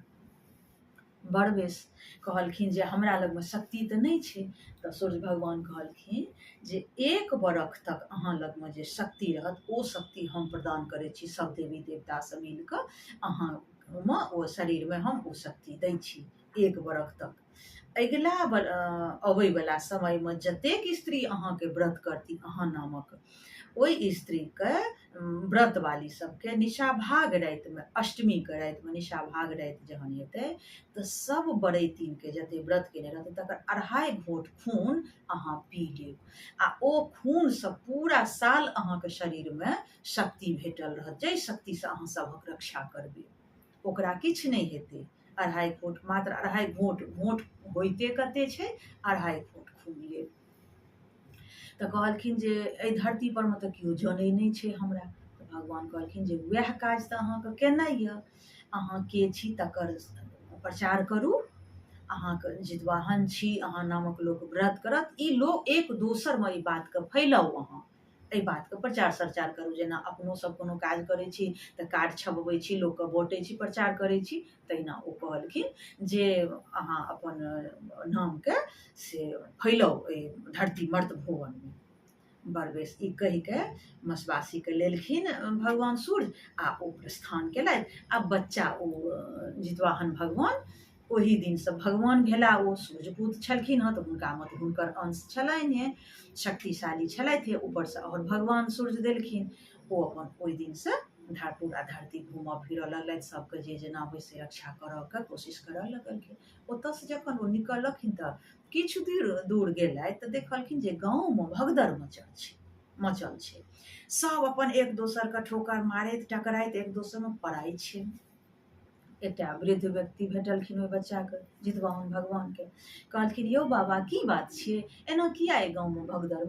बड़ बेस कहलखिन जे हमरा लगमे शक्ति तऽ नहि छै। तऽ सूर्य भगवान कहलखिन जे एक बरख तक अहाँ लगमे जे शक्ति रहत ओ शक्ति हम प्रदान करै छी, सब देवी देवतासँ मिल कऽ अहाँमे ओ शरीरमे हम ओ शक्ति दै छी एक बरख तक। अगिला अबैवला समयमे जतेक स्त्री अहाँके व्रत करती अहाँ नामक, ओहि स्त्रीके व्रतवाली सबके निशाभाग रातिमे, अष्टमीके रातिमे निशाभाग राति जहन हेतै तऽ सब बरैतीनके जते व्रत केने रहतै तकर 2.5 घोंट खून अहाँ पी लेब आ ओ खूनसँ पूरा साल अहाँके शरीरमे शक्ति भेटल रहत, जाहि शक्तिसँ अहाँ सभक रक्षा करबै ओकरा किछु नहि हेतै। 2.5 घोंट, मात्र 2.5 घोंट, घोंट होइते कते छै, 2.5 घोंट खून लेब। तऽ कहलखिन जे एहि धरती परमे तऽ केओ जनै नहि छै हमरा। तऽ भगवान कहलखिन जे वएह काज तऽ अहाँके केनाइ यऽ, अहाँ के छी तकर प्रचार करू, अहाँके जितवाहन छी, अहाँ नामक लोक व्रत करत, ई लोक एक दोसरमे ई बातके फैलाउ, अहाँ एहि बातके प्रचार प्रचार करू। जेना अपनो सब कोनो काज करै छी तऽ कार्ड छपबै छी, लोकके बँटै छी, प्रचार करै छी, तहिना ओ कहलखिन जे अहाँ अपन नामके से फैलाउ एहि धरती मर्त भुवनमे। बड़ बेस ई कहिके मसबासीके लेलखिन भगवान सूर्य आ ओ प्रस्थान केलथि आ बच्चा ओ जितवाहन भगवान ओहि दिनसँ भगवान भेला। ओ सूर्यपुत्र छलखिन हँ तऽ हुनकामे तऽ हुनकर अंश छलनि हेँ, शक्तिशाली छलथि हेँ, ऊपरसँ आओर भगवान सूर्य देलखिन। ओ अपन ओहि दिनसँ पूरा धरती घूमऽ फिरऽ लगलथि, सबके जे जेना होइ से रक्षा करऽके कोशिश करऽ लगलखिन। ओतऽसँ जखन ओ निकललखिन तऽ किछु दूर गेलथि तऽ देखलखिन जे गाँवमे भगदड़ मचल छै, सब अपन एक दोसरके ठोकर मारैत टकराइत एक दोसरमे पड़ाइ छै। एकटा वृद्ध व्यक्ति भेटलखिन ओहि बच्चाके, जितवाहन भगवानके, कहलखिन यौ बाबा की बात छियै, एना किया एहि गाँवमे भगदड़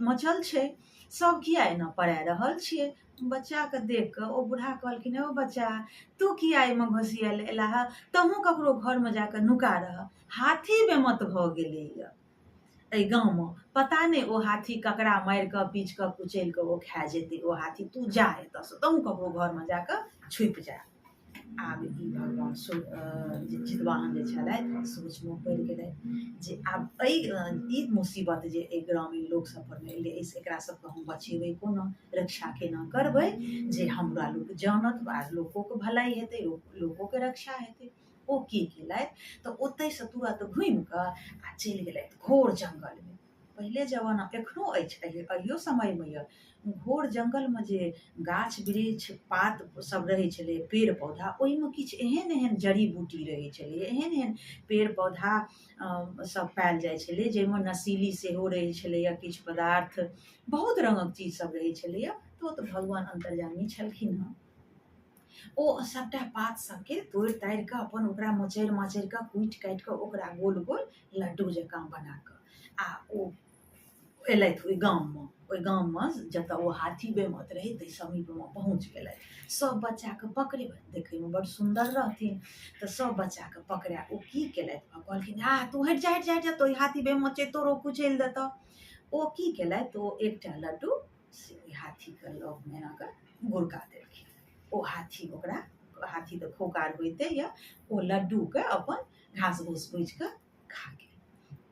मचल छै, सब किया एना पड़ा रहल छियै? बच्चाके देख कऽ ओ बूढ़ा कहलखिन यौ बच्चा तू किया एहिमे घुसियायल एलाह, तहूँ ककरो घरमे जाकऽ नुका रह, हाथी बेमत भऽ गेलैए एहि गाँवमे, पता नहि ओ हाथी ककरा मारि कऽ पीच कऽ कुचलि कऽ ओ खा जेतै ओ हाथी, तू जा एतऽसँ, तहूँ ककरो घरमे जाकऽ छुपि जा। आब ई भगवान जितवाहन जे छलथि सोचमे पड़ि गेलथि जे आब एहि ई मुसीबत जे एहि ग्रामीण लोक सब परमे एलै एहिसँ एकरा सबके हम बचेबै कोना, रक्षा केना करबै जे हमरा लोक जानत आ लोकोके भलाइ हेतै, लोकोके रक्षा हेतै। ओ की केलथि तऽ ओतहिसँ तुरत घुमि कऽ आ चलि गेलथि घोर जङ्गलमे। पहिले जमाना एखनो अछि, अहियो समयमे यऽ, घोर जङ्गलमे जे गाछ वृक्ष पात सब रहै छलै, पेड़ पौधा, ओहिमे किछु एहन एहन जड़ी बूटी रहै छलै, एहन एहन पेड़ पौधा सब पायल जाइ छलै जाहिमे नशीली सेहो रहै छलैए, किछु पदार्थ, बहुत रङ्गक चीज सब रहै छलैए। तऽ ओ तऽ भगवान अन्तर्यामी छलखिन हँ, ओ सबटा पात सबके तोड़ि ताड़ि कऽ अपन ओकरा मचरि मचरि कऽ कुटि काटि कऽ ओकरा गोल गोल लड्डू जकाँ बना कऽ आ ओ एलथि ओहि गाममे। ओहि गाममे जतऽ ओ हाथी बेमत रहै ताहि समीपमे पहुँच गेलथि। सब बच्चाके पकड़े, देखैमे बड्ड सुन्दर रहथिन, तऽ सब बच्चाके पकड़ाए ओ की केलथि, कहलखिन आ तू हटि जा हटि जा हटि जा, तो हाथी बेमत छै, तोरो कुचलि देतऽ। ओ की केलथि, ओ एकटा लड्डू से ओहि हाथीके लगमे एना कऽ गुड़का देलखिन। ओ हाथी ओकरा, हाथी तऽ खोकार होइते यऽ, ओ लड्डूके अपन घास भूस बुझि कऽ खा गेल।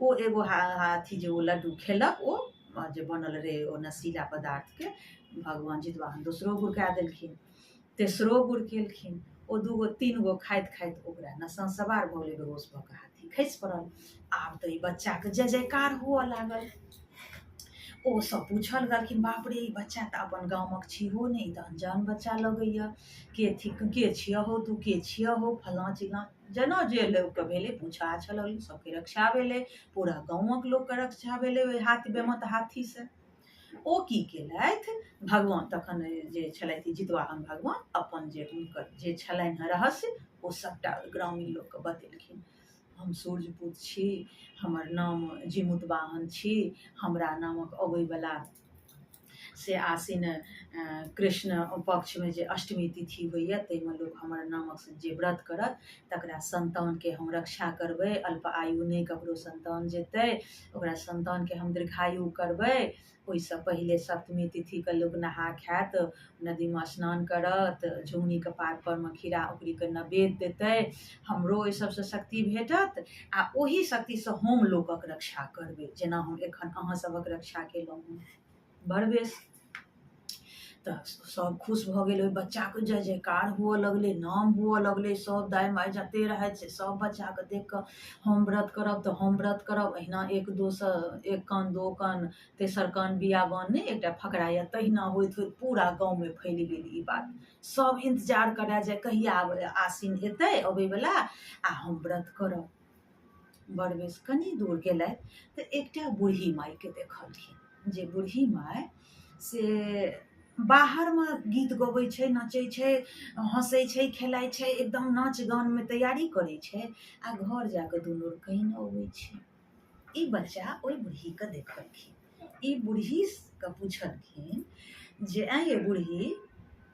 ओ एगो हाथी जे ओ लड्डू खेलक, ओ जे बनल रहै ओ नशीला पदार्थके, भगवान जितवाहन दोसरो गुड़का देलखिन, तेसरो गुड़केलखिन। ओ दूगो तीन गो खाइत खाइत ओकरा नशा सवार भऽ गेलै, बेहोश भऽ कऽ हाथी खसि पड़ल। आब तऽ ई बच्चाके जय जयकार हुअ लागल। ओ सब पूछल गेलखिन, बाप रे, ई बच्चा तऽ अपन गामक छिहो नहि, ई तऽ अनजान बच्चा लगैए, के थिक, के छियह हो तू, के छियह हो, फलाँ चिलाँ, जेना जे लोकके भेलै पूछा आछऽ लगलै। सबके रक्षा भेलै, पूरा गाँवक लोकके रक्षा भेलै ओहि हाथी बेमत हाथीसँ। ओ की केलथि भगवान, तखन जे छलथि जितवाहन भगवान, अपन जे हुनकर जे छलनि हँ रहस्य ओ सबटा ग्रामीण लोकके बतेलखिन। हम सूर्यपुत्र छी, हमर नाम जिमुतवाहन छी, हमरा नामक अबैवला से आसिन कृष्ण पक्षमे जे अष्टमी तिथि होइए ताहिमे लोक हमर नामक जे व्रत करत तकरा सन्तानके हम रक्षा करबै, अल्प आयु नहि ककरो सन्तान जेतै, ओकरा सन्तानके हम दीर्घायु करबै। ओहिसँ पहिले सप्तमी तिथिके लोक नहा खायत, नदीमे स्नान करत, झुङ्गनीके पात परमे खीरा उकरीके नैवेद्य देतै, हमरो ओहि सबसँ शक्ति भेटत आ ओही शक्तिसँ हम लोकक रक्षा करबै, जेना हम एखन अहाँ सभक रक्षा केलहुँ हँ। बड़ बेस, तऽ सब खुश भऽ गेल, ओहि बच्चाके जय जयकार हुअ लगलै, नाम हुअ लगलै। सब दाइ माइ जते रहथि से सब बच्चाके देख कऽ हम व्रत करब तऽ हम व्रत करब। अहिना एक दोसर एक कान दो कान तेसर कान बियाबान नहि एकटा फकरा यऽ, तहिना होइत होइत पूरा गाँवमे फैल गेल ई बात। सब इन्तजार करए जे कहिया आसिन एतै अबैवला आ हम व्रत करब। बड़ बेस, कनि दूर गेलथि तऽ एकटा बूढ़ी माइके देखलखिन, जे बूढ़ी माइ से बाहरमे गीत गबै छै, नचै छै, हँसै छै, खेलाइ छै, एकदम नाच गानमे तैयारी करै छै आ घर जाकऽ दुनू कानि अबै छै। ई बच्चा ओहि बूढ़ीके देखलखिन, ई बूढ़ीके पुछलखिन जे आँय यै बूढ़ी,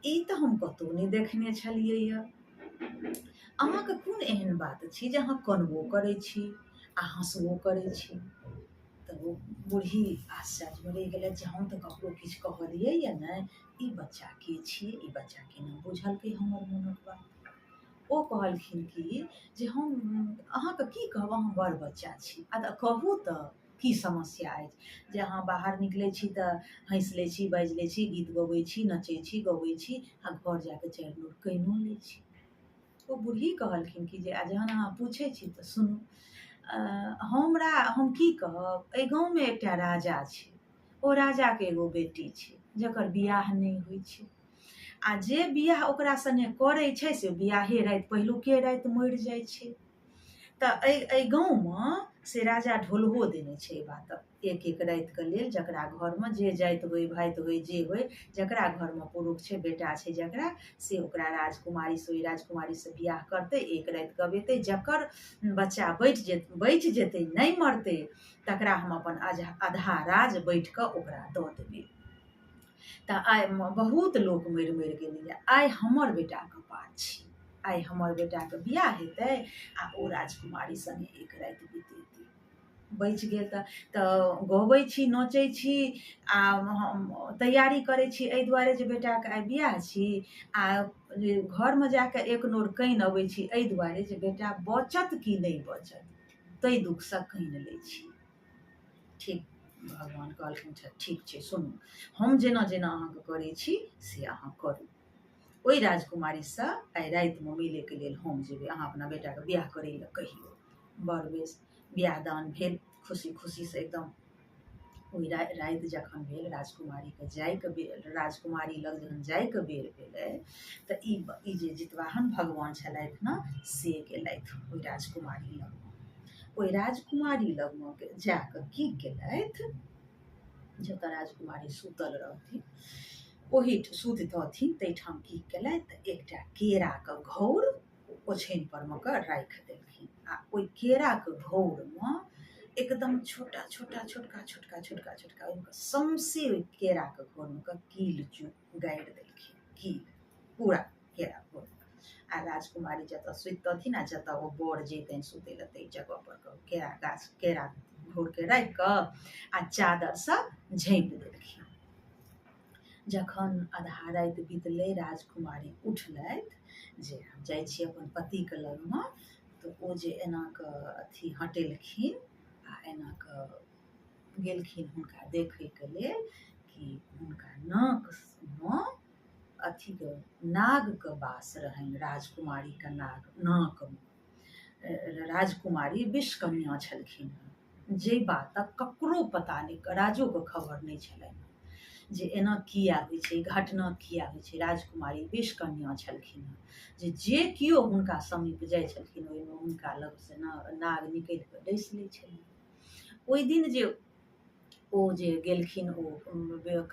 ई तऽ हम कतहु नहि देखने छलियै यऽ, अहाँके कोन एहन बात छी जे अहाँ कनबो करै छी आ हँसबो करै छी? तऽ ओ बूढ़ी आश्चर्यमे रहि गेलथि जे हम तऽ ककरो किछु कहलियै यऽ नहि, ई बच्चा के छियै, ई बच्चा केना बुझलकै हमर मोनक बात? ओ कहलखिन कि जे हम अहाँके की कहब, अहाँ बड़ बच्चा छी, आ तऽ कहू तऽ की समस्या अछि जे अहाँ बाहर निकलै छी तऽ हँसि लै छी, बाजि लै छी, गीत गबै छी, नचै छी, गबै छी आ घर जाकऽ चारि नोर कानिओ लै छी। ओ बूढ़ी कहलखिन कि जे आ जहन अहाँ पूछै छी तऽ सुनू, हमरा हम की कहब, एहि गाँवमे एकटा राजा छै, ओ राजाके एगो बेटी छै जकर बियाह नहि होइ छै आ जे बियाह ओकरा सङ्गे करै छै से बियाहे राति पहिलुके राति मरि जाइ छै। तऽ एहि गाँवमे से राजा ढोलहो देने छै एहि बातक, एक एक रातिके लेल जकरा घरमे जे जाति होइ भाति होइ जे होइ, जकरा घरमे पुरुष छै बेटा छै जकरा, से ओकरा राजकुमारीसँ ओहि राजकुमारीसँ बियाह करतै, एक राति गबेतै, जकर बच्चा बचि जेतै नहि मरतै तकरा हम अपन आधा राज बाँटि कऽ ओकरा दऽ देबै। तऽ आइ बहुत लोक मरि मरि गेलैए, आइ हमर बेटाके पार छी, आइ हमर बेटाके बियाह हेतै आ ओ राजकुमारी सङ्गे एक राति बितेतै। बचि गेल तऽ गबै छी, नचै छी आ हम तैयारी करै छी एहि दुआरे जे बेटाके आइ बियाह छी, आ घरमे जाकऽ एक नोर कानि अबै छी एहि दुआरे जे बेटा बचत कि नहि बचत, ताहि दुःखसँ कानि लै छी। ठीक, भगवान कहलखिन ठीक छै, सुनू, हम जेना जेना अहाँके करै छी से अहाँ करू। ओहि राजकुमारीसँ आइ रातिमे मिलैके लेल हम जेबै, अहाँ अपना बेटाके बियाह करै लए कहियौ। बड़ बेस, बियाह दान भेल खुशी खुशीसँ एकदम। ओहि राति जखन भेल राजकुमारीके जाइके बेर, राजकुमारी लग जखन जाइके बेर भेलै तऽ ई जे जितवाहन भगवान छलथि ने से गेलथि ओहि राजकुमारी लगमे। ओहि राजकुमारी लगमे जाकऽ की केलथि, जतऽ राजकुमारी सुतल रहथिन ओहि सुततथिन ताहिठाम की केलथि, एकटा केराके घौर ओछैन परमे कऽ राखि देलखिन आ ओहि केराके घौरमे एकदम छोटा छोटा छोटका छोटका छोटका छोटका ओहिमे सौंसे ओहि केराके घौरमे कऽ कील गाड़ि देलखिन, कील पूरा केरा घौर। आ राजकुमारी जतऽ सुतितथिन आ जतऽ ओ बर जैतनि सुतै लए ताहि जगह पर कऽ केरा गाछ केरा घौरके राखि कऽ आ चादरसँ झाँपि देलखिन। जखन आधा राति बीतलै, राजकुमारी उठलथि जे हम जाइ छी अपन पतिके लगमे, तऽ ओ जे एना कऽ अथी हटेलखिन आ एना कऽ गेलखिन हुनका देखैके लेल कि हुनका नाकमे अथीके नागके वास रहनि, राजकुमारीके नाग नाकमे। राजकुमारी विषकन्या छलखिन हँ, जे बातक ककरो पता नहि, राजोके खबर नहि छलनि जे एना किया होइ छै, घटना किया होइ छै। राजकुमारी विषकन्या छलखिन हँ जे जे केओ हुनका समीप जाइ छलखिन ओहिमे हुनका लगसँ नाग निकलि कऽ डसि लै छलनि। ओहि दिन जे ओ जे गेलखिन ओ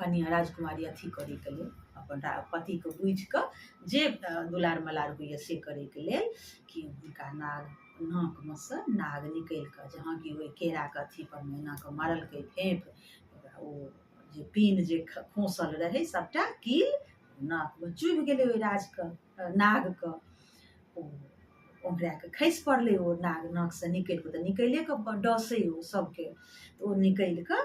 कनिया राजकुमारी अथी करैके लेल अपन पतिके बुझिकऽ जे दुलार मलार होइए से करैके लेल कि हुनका नाग नाकमे सँ नाग निकलि कऽ जहाँ कि ओहि केराके अथी पर मे एना कऽ मारलकै फेँप, ओकरा ओ जे पीन जे खोँसल रहै सभटा कील नाकमे चुभि गेलै ओहि राजके नागके। ओ ओंघरा कऽ खसि पड़लै ओ नाग, नाकसँ निकलि कऽ, तऽ निकलिए कऽ डसै ओ सभके, तऽ ओ निकलि कऽ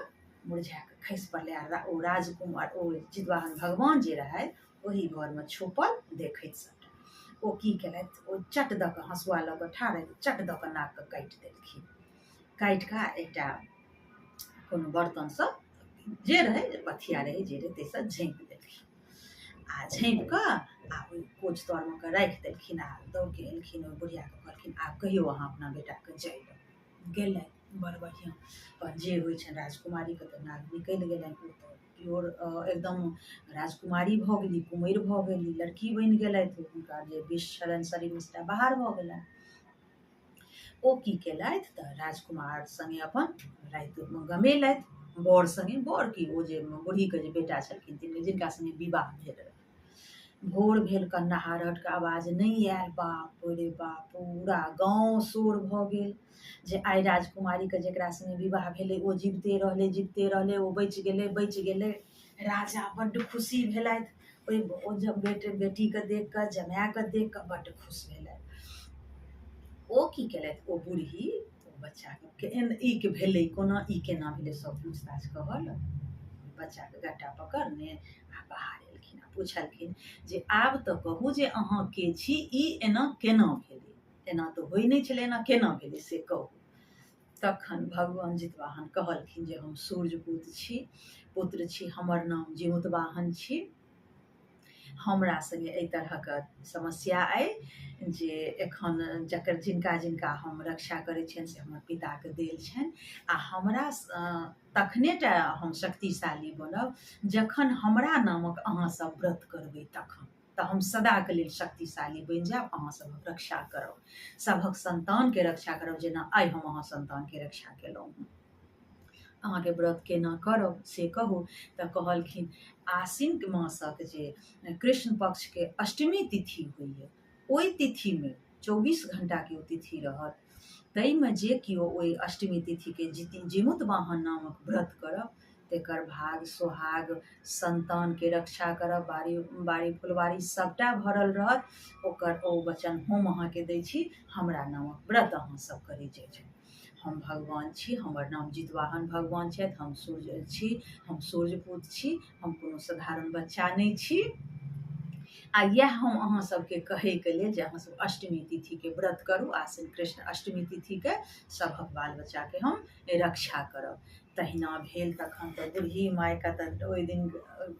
मुरझा कऽ खसि पड़लै। आ ओ राजकुमार ओ जितवाहन भगवान जे रहथि ओहि घरमे छुपल देखैत सभटा। ओ की केलथि, ओ चट दऽ कऽ हँसुआ लऽ कऽ ठाढ़ रहथि, चट दऽ कऽ नागके काटि देलखिन। काटि कऽ एकटा कोनो बर्तनसँ जे रहै पथिया रहै जे रहै ताहिसँ झाँपि देलखिन आ झाँपि कऽ आ ओहि कोच तरमे कऽ राखि देलखिन। आ दौड़के एलखिन ओहि बुढ़ियाके कहलखिन आब कहियौ अहाँ अपना बेटाके जाय लए। गेलनि बड़ बढ़िआँ, पर जे होइ छनि राजकुमारीके तऽ नाग निकलि गेलनि, ओ तऽ प्योर एकदम राजकुमारी भऽ गेली, कुमरि भऽ गेली, लड़की बनि गेलथि। हुनका जे विष छलनि शरीरमे सभटा बाहर भऽ गेलनि। ओ की केलथि तऽ राजकुमार सङ्गे अपन रातिमे गमेलथि, बर सङ्गे, बर की ओ जे बूढ़ीके जे बेटा छलखिन जिनका सङ्गे विवाह भेल रहै। भोर भेल कन्नाहरटके आवाज नहि आयल, बाप रे बाप पूरा गाँव शोर भऽ गेल जे आइ राजकुमारीके जकरा सङ्गे विवाह भेलै ओ जीविते रहलै, जीविते रहलै, ओ बचि गेलै, बचि गेलै। राजा बड्ड खुशी भेलथि ओहि ओ बेटीके देख कऽ, जमायके देख कऽ बड्ड खुश भेलथि। ओ की केलथि, ओ बूढ़ी ओ बच्चाके ई के भेलै कोना, ई केना भेलै सब पूछताछ कहऽ लगलै। बच्चाके गट्टा पकड़ने आ बाहर एलखिन आ पुछलखिन जे आब तऽ कहू जे अहाँ के छी, ई एना केना भेलै, एना तऽ होइ नहि छलै, एना केना भेलै से कहू। तखन भगवान जितवाहन कहलखिन जे हम सूर्यपुत्र छी, पुत्र छी, हमर नाम जिमुतवाहन छी, हमरा सङ्गे एहि तरहक समस्या अइ जे एखन जकर जिनका जिनका हम रक्षा करै छियनि से हमर पिताके देल छनि आ हमरा तखने टा हम शक्तिशाली बनब जखन हमरा नामक अहाँ सब व्रत करबै, तखन तऽ हम सदाके लेल शक्तिशाली बनि जायब, अहाँ सभक रक्षा करब, सभक सन्तानके रक्षा करब, जेना आइ हम अहाँ सन्तानके रक्षा केलहुँ हँ। अहाँके व्रत केना करब से कहू। तऽ कहलखिन आश्विन मासक जे कृष्ण पक्षके अष्टमी तिथि होइए ओहि तिथिमे 24 घण्टाके ओ तिथि रहत, ताहिमे जे केओ ओहि अष्टमी तिथिके जिमुत वाहन नामक व्रत करब तेकर भाग सोहाग सन्तानके रक्षा करब, बाड़ी बाड़ी फुलवाड़ी सभटा भरल रहत। ओकर ओ वचन हम अहाँके दै छी, हमरा नामक व्रत अहाँ सब करै जाइ छी। हम भगवान छी, हमर नाम जितवाहन भगवान छथि, हम सूर्य छी, हम सूर्यपुत्र छी, हम कोनो साधारण बच्चा नहि छी। आ इएह हम अहाँ सबके कहैके लेल जे अहाँ सब अष्टमी तिथिके व्रत करू, आश्विन कृष्ण अष्टमी तिथिके सभक बाल बच्चाके हम रक्षा करब। तहिना भेल। तखन तऽ बूढ़ी मायके तऽ ओहि दिन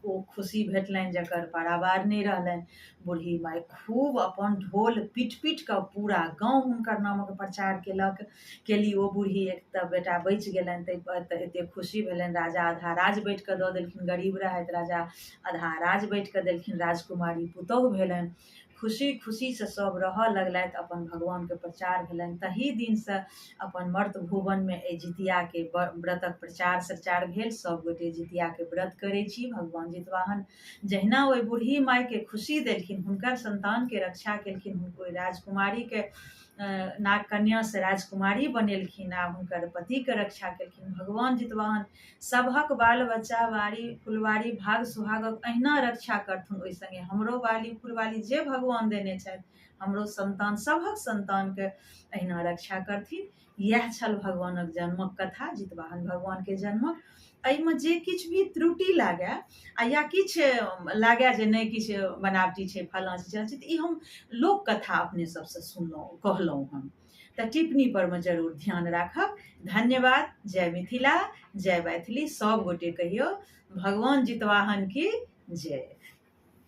ओ खुशी भेटलनि जकर पारावार नहि रहलनि। बूढ़ी माय खूब अपन ढोल पीट पीट कऽ पूरा गाँव हुनकर नामक प्रचार केलक केली ओ बूढ़ी। एक तऽ बेटा बचि गेलनि ताहि तऽ एतेक खुशी भेलनि। राजा आधा राज बाँटि कऽ दऽ देलखिन, गरीब रहथि राजा, आधा राज बाँटि कऽ देलखिन, राजकुमारी पुतोहु भेलनि। खुशी खुशीसँ सभ रहऽ लगलथि, अपन भगवानके प्रचार भेलनि। तही दिनसँ अपन मर्त भुवनमे एहि जितियाके व्रतक प्रचार प्रचार भेल। सभ गोटे जितियाके व्रत करै छी। भगवान जितवाहन जहिना ओहि बूढ़ी मायके खुशी देलखिन, हुनकर सन्तानके रक्षा केलखिन, ओहि राजकुमारीके नाग कन्यासँ राजकुमारी बनेलखिन आ हुनकर पतिके रक्षा केलखिन, भगवान जितवाहन सभक बाल बच्चा बाड़ी फुलवाड़ी भाग सुहागक अहिना रक्षा करथुन। ओहि सङ्गे हमरो बाली फुलवाली जे भगवान देने छथि, हमरो सन्तान सभक सन्तानके अहिना रक्षा करथिन। इएह छल भगवानक जन्मक कथा, जितवाहन भगवानके जन्मक। एहिमे जे किछु भी त्रुटि लागए आ या किछु लागए जे नहि किछु बनावटी छै, फलाँ छै, तऽ ई हम लोक कथा अपने सबसँ सुनलहुँ कहलहुँ हम, तऽ टिप्पणी पर मे जरूर ध्यान राखब। धन्यवाद। जय मिथिला, जय मैथिली। सब गोटे कहियौ भगवान जितवाहन की जय।